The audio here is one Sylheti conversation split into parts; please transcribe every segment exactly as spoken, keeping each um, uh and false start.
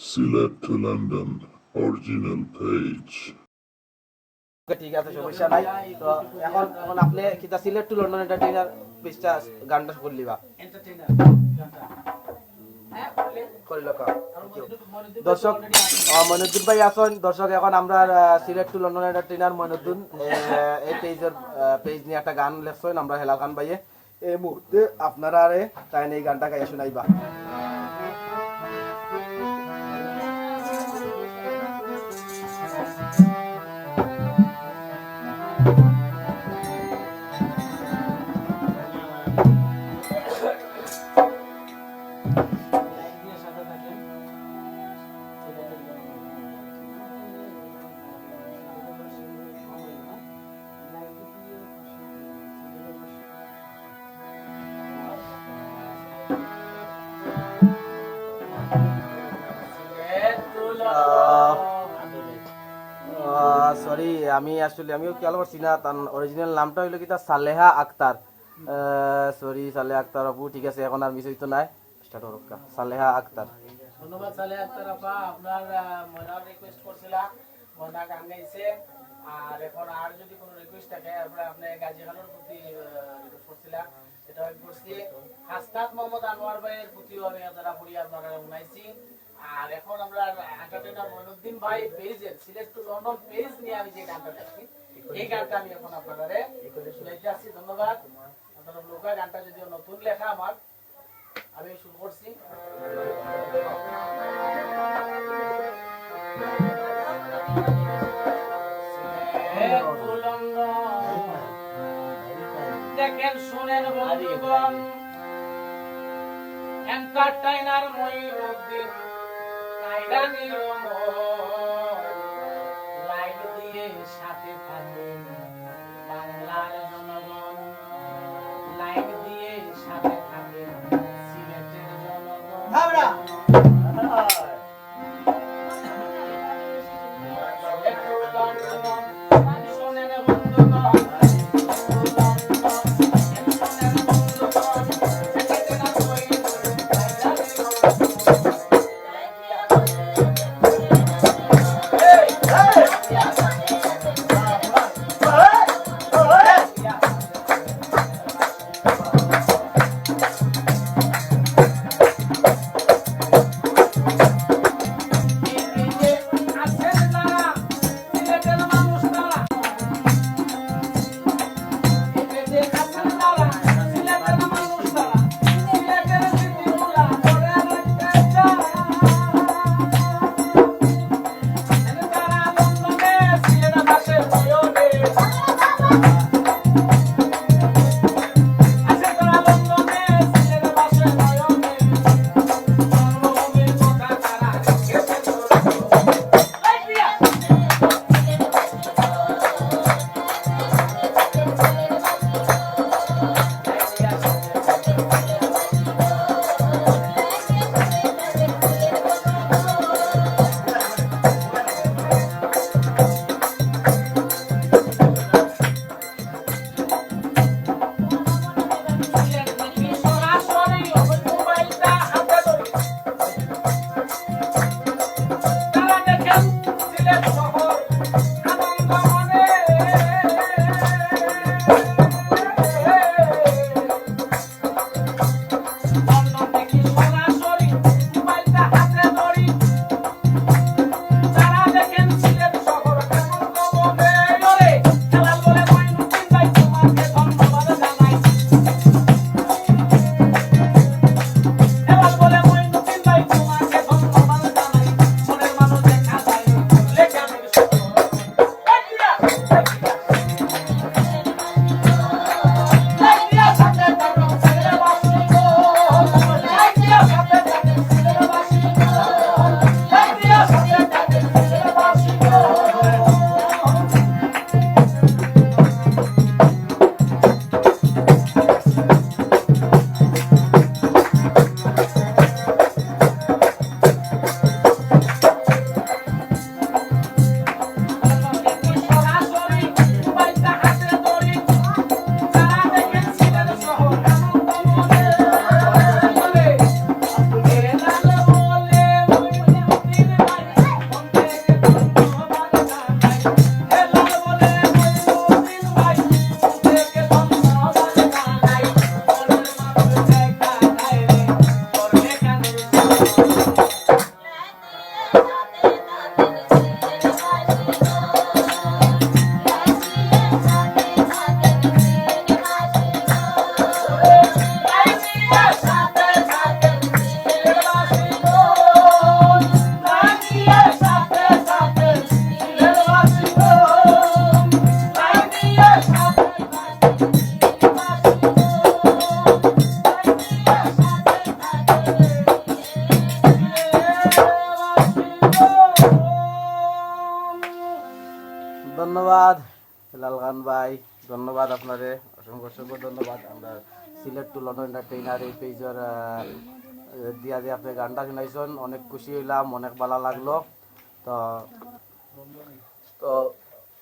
Sylhet to London original page. ওকে, ঠিক আছে, সমস্যা নাই। তো এখন, এখন আপনি কিতা Sylhet to London Entertainer page-টা, গানটা করিলিবা। করিল কা? Thank you। দর্শক, আহ, মইনুদ্দিন ভাই আছইন। দর্শক, এখন আমরা, আহ, Sylhet to London Entertainer Moinuddin, এই, আহ, এই page-র, আহ, page নিয়া একটা গান লেখছইন আমরা হেলাল খান ভাইয়ে। এই মুহূর্তে আপনারারে তাইন এই গানটা গাইয়া শুনাইবা। আহ, আহ, sorry, আমি আসলে, আমিও খেয়াল করছি না, তার original নামটা হইলো কিতা, সালেহা আক্তার। আহ, sorry, সালেহা আক্তার আপু, ঠিক আছে, এখন আর miss হইতো না। Start হোক কা, সালেহা আক্তার। ধন্যবাদ সালেহা আক্তার আপা, আপনার, আহ, ময়না request করছিলা, ময়না গান গাইছে। আর এখন আর যদি কোনো request থাকে, আপনার, আপনি গাজী খানের প্রতি, আহ, request করছিলা, এটা আমি করছি। হাসনাত মোহাম্মদ আনোয়ার ভাইয়ের প্রতিও আমি যারা পড়ি আপনারা শুনাইছি। আর এখন আমরা entertainer মইনুদ্দিন ভাই page-এর, Sylhet to London page নিয়ে আমি যে গানটা গাচ্ছি, এই গানটা আমি এখন আপনারারে শুনাইতে আসছি। ধন্যবাদ। আপনারা লোকা গানটা যদিও নতুন লেখা আমার, আমি শুরু করছি। দেখেন, শুনেন বন্ধুগণ, entertainer মইনুদ্দিন, কায়দা নিয়ম, লাইন দিয়ে সাথে থাকেন বাংলার জনগণ, লাইন দিয়ে সাথে থাকেন সিলেটের জনগণ। ধন্যবাদ হেলাল খান ভাই, ধন্যবাদ আপনারে, অসংখ্য অসংখ্য ধন্যবাদ। আমরা সিলেট to লন্ডন এন্টারটেইনার এই পেজর, আহ, দিয়া যে আপনি গানটা শুনাইছেন, অনেক খুশি হইলাম, অনেক ভালো লাগলো। তো, তো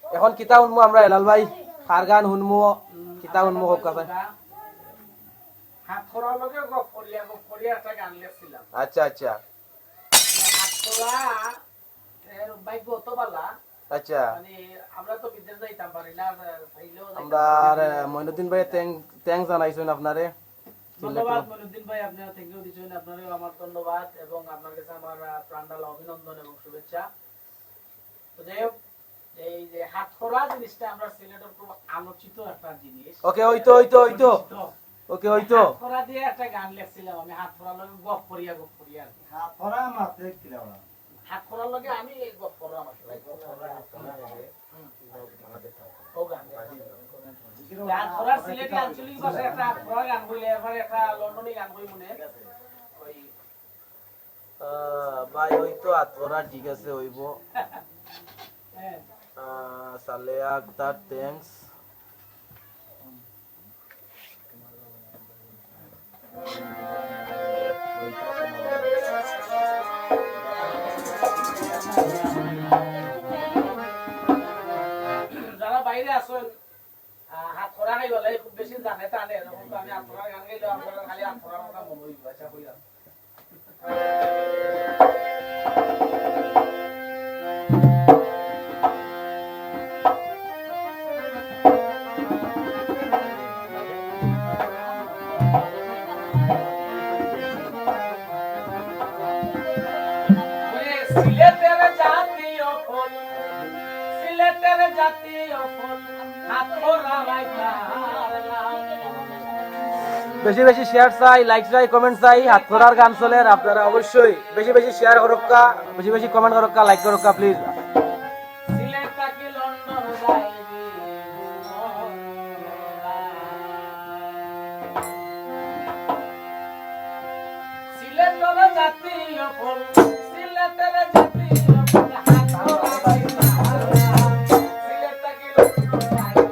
এখন কিতা শুনবো আমরা হেলাল ভাই? কার গান শুনবো, কিতা শুনবো, হোক কথা। হাত করার লগে গপ করিয়া, গপ করিয়া একটা গান লেখছিলাম। আচ্ছা, আচ্ছা। মানে হাত করা, এর ভাগ্য অত বালা। আচ্ছা। মানে আমরা তো বিদেশ যাইতাম পারি না, চাইলেও যাইতাম আমরা পারি আর, না। আহ, মইনুদ্দিন ভাই thank, thanks জানাইছেন আপনারে। ধন্যবাদ মইনুদ্দিন ভাই, আপনি thank you দিচ্ছেন, আপনারেও আমার ধন্যবাদ এবং আপনার কাছে আমার, আহ, প্রাণঢালা অভিনন্দন এবং শুভেচ্ছা। তো যাই হোক, এই যে হাতকড়া জিনিসটা আমরা সিলেটের খুব আলোচিত একটা জিনিস। ওকে, ওই তো, ওই তো, ওই তো। পরিচিত। ওকে, ওই তো। হাতকড়া দিয়ে একটা গান লেখছিলাম আমি, হাতকড়ার লগে গপ করিয়া, গপ করিয়া আর কি। হাতকড়া মারতে কিলা ওরা? হাতকড়ার লগে আমি এই গপ করলাম আসলে। গপ করলাম, হাতকড়া লগে। হুম। ও গান। হাতকড়া সিলেটি আঞ্চলিক ভাষায় একটা হাতকড়া গান বইলে, এরপরে একটা লন্ডনি গান বই মনে। ঠিক আছে। ওই আহ, ভাই, ওই তো আতরা ঠিক আছে, হইব। হ্যাঁ। আহ, সালেয়া আক্তার, thanks। যারা বাইরে আছেন, আহ, হাতকড়া খাইবার লাগি খুব বেশি জানে টানে, এরকম তো আমি হাতকড়া গান গাইলে আপনারা খালি হাতকড়ার কথা মনে হইব, আচ্ছা, কইলাম। সিলেটের জাতীয় ফুল, সিলেটের জাতীয় ফুল, হাতকড়া রাইতার নাম। বেশি বেশি শেয়ার চাই, লাইক চাই, কমেন্ট চাই, হাতকড়ার গান চলের, আপনারা অবশ্যই বেশি বেশি শেয়ার করুক্কা, বেশি বেশি কমেন্ট করুক্কা, লাইক করুক্কা, প্লিজ। সিলেট থাকি লন্ডন যাইবি। সিলেটের জাতীয় ফুল, সিলেটের জাতীয় ফুল, হাতকড়া রাইতার নাম। সিলেট থাকি লন্ডন যাইবি।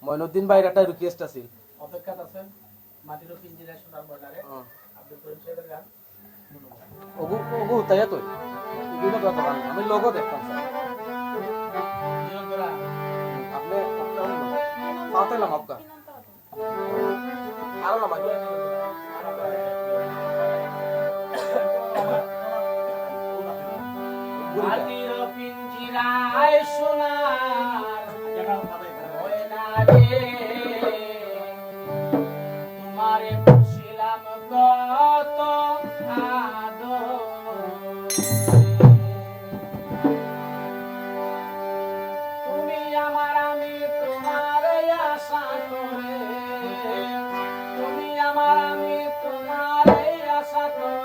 মইনুদ্দিন ভাইর একটা রিকোয়েস্ট আছিল। অপেক্ষাত আছেন মাটির পিঞ্জিরা সোনার ময়নারে, হ্যাঁ। আব্দুল করিম সাহেবের গান। ওগু, ওগু হুতাইয়া তো। বিভিন্ন দরকার নাই। আমি লোগো দেখতাম, স্যার। আপনি, আপনি, পাতাইলাম আপনার। আরো না, ভাই। মাটির পিঞ্জিরায় সোনার ময়না রে, তোমারে পুষিলাম কত আদর। তুমি আমার, আমি তোমার আশা করে, তুমি আমার, আমি তোমার আশা করে।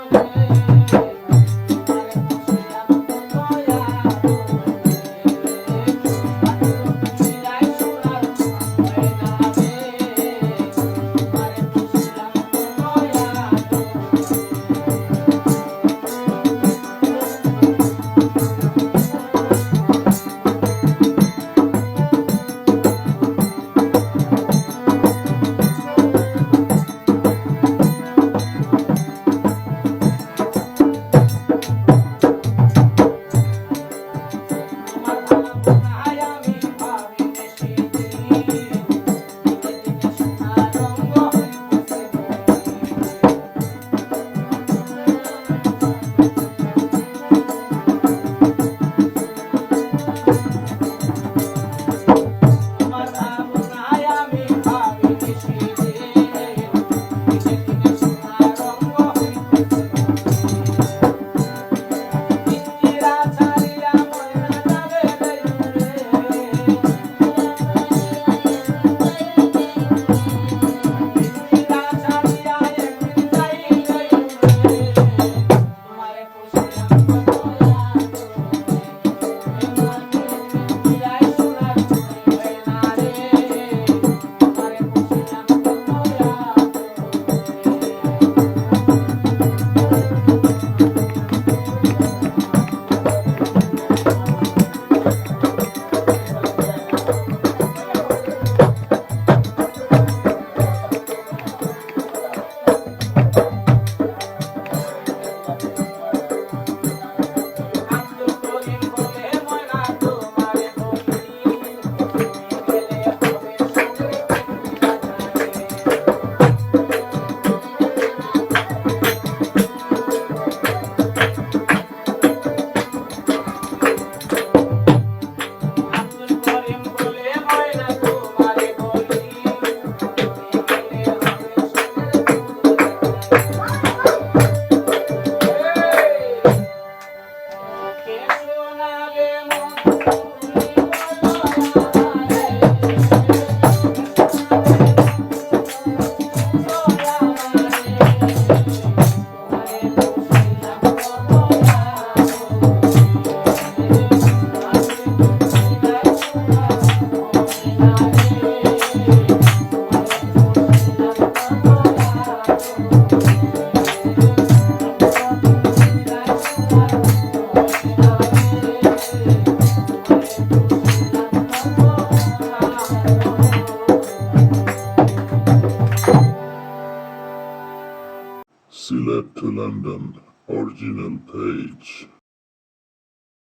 Sylhet to London original page.